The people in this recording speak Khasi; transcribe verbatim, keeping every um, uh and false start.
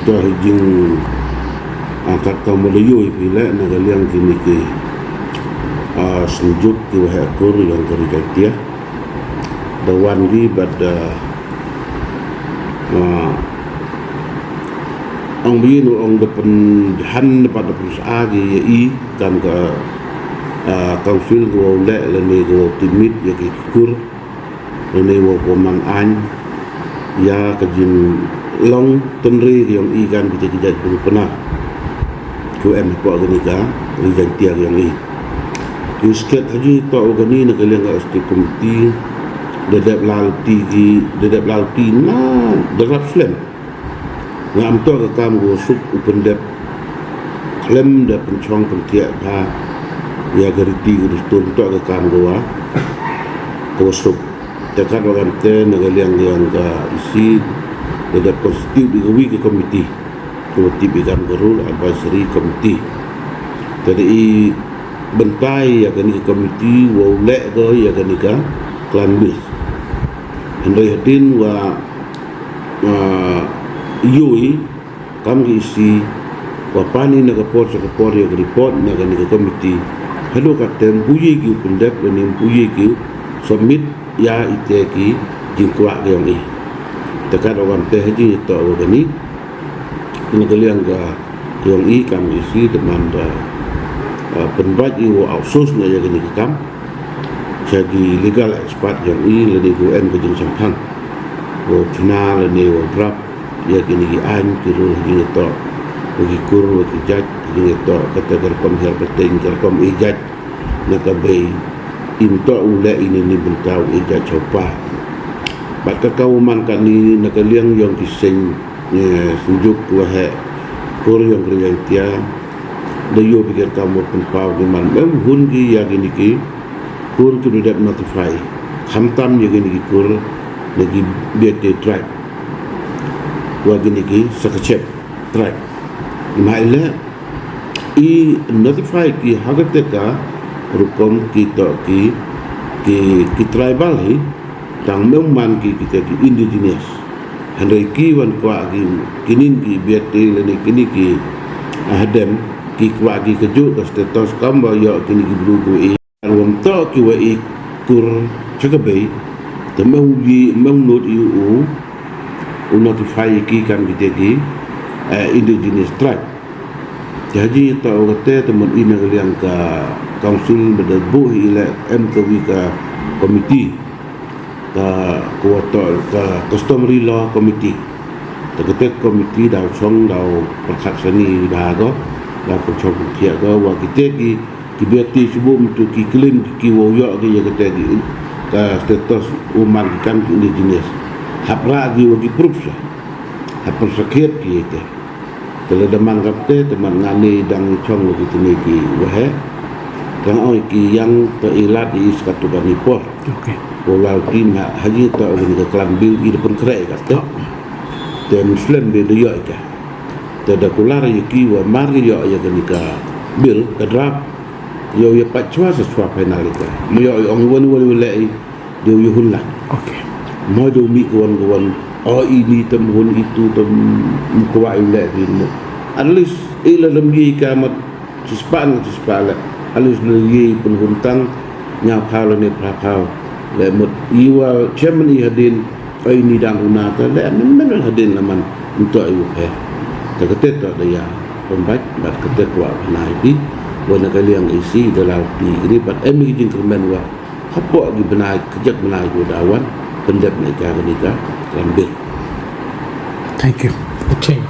To hi jing angkat ka mulayu hi phi leh na ka liang kini ki, ah, synjuk ki waheh kur ïong ka Ri Jaintia. Da wan gi bad, ah, ah, ong bi no ong da pynhan da pat da pynsa gi ïa i kam ka, ah, council ko leh lane ko timit ïa ki kur. Lane wa ko man aiñ ïa ka jinglong tynrai ka ïong i kan kita ki jait bru pynah. Ko em hapoh kani ka Ri Jaintia ka ïong i. Ki sket haji to wa kani na ka liang ka executive committee da dep lal ti ki da dep lal ti na da rap slem. Nga am to ka kam ko suk u pyndep khlem da pynchong pynthiah ha ïa ka riti ka dustur to ka kam ko wa ko suk. Te kat wa kan te na ka liang liang ka isi da dep constitute di ka wi ka committee ko tip i kam ka rule advisory committee. Te da i bentai ïa kani ka committee wa u leh ko ïa kani ka clan base. Hynrei hadien wa, ah, yui kam ki isi wa pani na ka por sa ka por ïa ka report na kani ka committee. Hadu ka tem puji ki u pyndep lane puji ki u submit ïa ite ki jingkwah ki ïong i. Te kat wa kan te haji to wa kani na ka liang ka ïong i kam ki isi te man da, ah, pynbait i wa outsource na ïa kani ka kam. Sha ki legal expert ïong i lane ko em ka jingsamphang. Wa chna lane wa draft ïa kini ki aiñ ki rule ki ngi to wa ki kur wa ki judge ki ngi to kata ka rukom hiar pateng ka rukom i judge na ka bei im to u leh ini ni bynta u i judge chopa. Bad ka ka u man kani na ka liang ïong ki seng, eh, synjuk wa he kur ïong ka Ri Jaintia da ïoh pikir kam wa pynpaw ki man em hun ki ïa kini ki kur ki dep notify khamtam ïa kini ki kur na ki biate tribe wa kini ki sakachep tribe. Mai le i notify ki ha kata ka rukom ki to ki, ki, ki tribal hi tang mem man ki kita ki indigenous. Hynrei ki wan kwah ki kinin ki biate lane kini ki, ah, hadem ki kwah ki kajuh ka status kam ba ïoh kini ki bru ko i. Ar wam to ki wa i kur cha ka bei te mem wi mem not i u u notify ki kam kita ki, eh, indigenous tribe. Te haji to wa te te mon i na ka liang ka council ba da bu hi le em ka wi ka committee ka ko to ka customary law committee. Te kata committee daw chong daw perkhat sani da go daw perchong kia go wa kita ki ki biati subu mutu ki claim ki wow ïoh ki ïa kata ki ka status woman ki kam ki indigenous. Hap ra ki wa ki proof sa. Hap persakit ki ite. Te lada man kate te man ngani dang chong wa ki tini ki wahe. Dang oi ki yang te ilat i skat tu kani por. Okay. Wa lal ki na haji te oi ni ka klan bil i depan kre kate. Oh. Te Muslim de de oi ka. Te da kular ïa ki wa mar ïa ïa kani ka bil ka draft. Ïa ïa pat chwa sa chwa final ïa ka. Mo ïa ong wan wan wan le. Deu ïa hun la. Okay. Mo deu mi kwon kwon. O ini tem hun itu tem kwai le di mo. At least ila lem ïa ka mat. Chispah na chispah le. At least le ïa pun hun tang. Nya phaw le ne phaw phaw. Le mut iwa chairman i hadin. O ini dang hun ta le men men hadin le man. Untuk iwa phe. Ta kete ta da ïa. Pembaik bat kete kwah na iti. Wana kaliang isi dalal ti ini bat em i jingkremen wa. Hapoh ki bnai kjak bnai ku da wan pyndep na ka kani ka lambil. Thank you. Okay.